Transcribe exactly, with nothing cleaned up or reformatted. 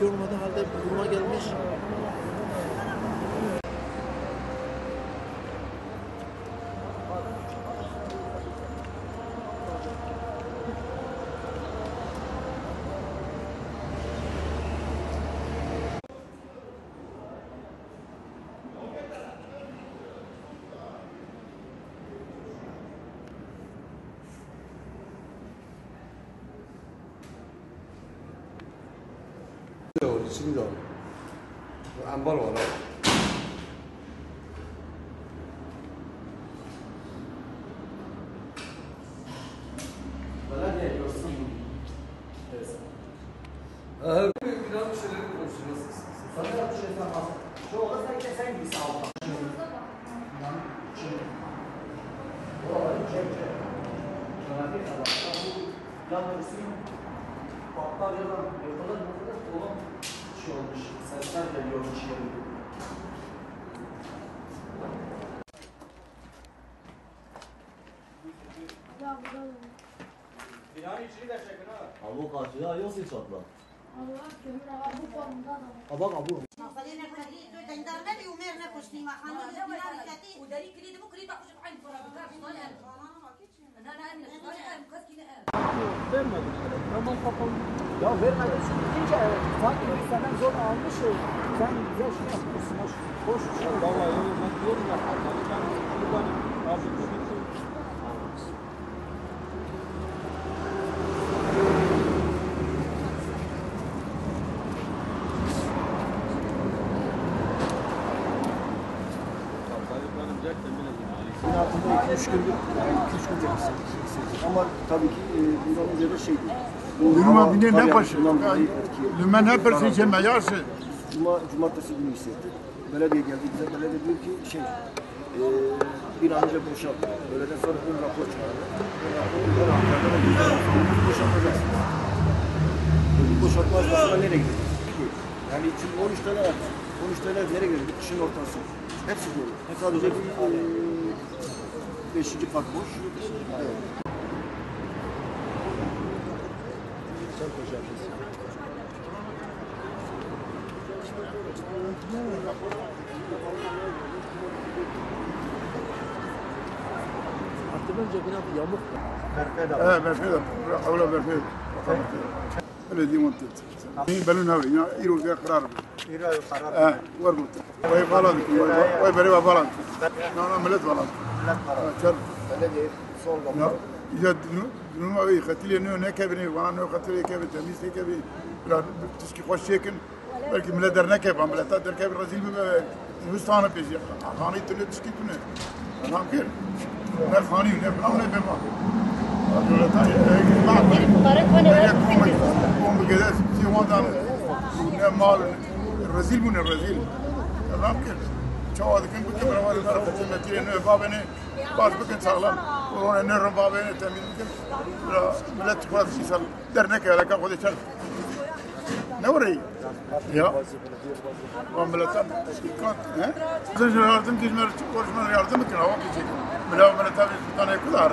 Olmadığı halde bu duruma gelmiş. Yo, içini de al. Ambar var ha. Belediye görsün bunu. Evet. Aha. Bir daha bir şeyleri konuşacağız. Sana bir şey sormaz. Şu olursa işte sen git sağ ol. Tamam. Şimdi. Oraları çek, çek. Şöyle bir sabah. Ya Dursun patlar ya da yırtılır mırtılır kolum şey olmuş. Sesler geliyor içeri. Ya burada da. Binanın içini de çekin ha. Abo karşıya yok hiç atla. Allah kömür ağa bu formda da. Ha bak abo. Maqsedê ne kurdî, tu dengdar nebî û mêr nekuştî, me xanû li bîna wî ketî. Û derî kilî dibû, kilîta xwe ji eyn xwe re bikar, ji van em. Na, na, em ne, ji van em, kes kî ne em. Vermedim sana. Tamam, kapandı. Ya vermedim çünkü deyince, e, sanki biz senden zor almış, e, sen güzel şey yapmışsın, hoş, hoş bir şey. Vallahi öyle ben diyorum ya, ben, ben şuradan abi bir şey. Üç gündür, yani iki üç gündür. Ama tabii ki, e, bundan önce de şeydi. Bu Duruma hava bine tabii ne yani başı? Bundan dolayı etki. Lümen hep bir şey yaşa. Cuma, cumartesi günü hissettik. Belediye geldi bize. Belediye diyor ki şey, e, bir an önce boşalt. Öğleden sonra ön rapor çıkardı. Ön raporu her haftada da güzel. Boşaltacaksınız. E, bu boşaltma aşamasına nereye gidecek? Yani şimdi on üç tane var. On üç tane nereye gidecek? Kışın ortası. Hepsi dolu. Sadece bir, e, beşinci kat boş. Evet. Artık bence bina bir yamuk. Berfe de. Evet, berfe de. Hewla berfe. Belediye wan tê. Belûn navê, ya îro vê qerar bû. Îro ew qerar bû. Eh, wer bû. Wê vala dikin, wê, wê berê ve vala dikin. Na, na, millet vala dikin. Millet vala. Ha, çer. Belediye son. Ya, îca dinu, dinu ew xetilê nû nekevin, vana nû xetilê kevin, temîz nekevin. Bila tişkî xweş çêkin. Belkî millet dernekeve, millet derkeve rezîl bibe. Nûstan e pêşî. Xanî tune, tişkî tune. Nam kir. Ne xanî, ne filan, ne bema. Dewleta, e, e, Mubarak bane, ne komik, kom bigere, si wan dan. Ne mal, rezîl bûne, rezîl. Nam kir. Çawa dikin, bikin, beraber, beraber, xeçe metîrê, ne babene, baş bikin, sağlam. Korona, ne ron babene, temîz bikin. Bira, millet, xwaz, insan. Derneke, alaka xwe de çer. Ne were? Ya. Wa mileta, he? Siz yardım, kî me, konuşma yardım bikin, hava bikin. Bila mileta bir tane kudar.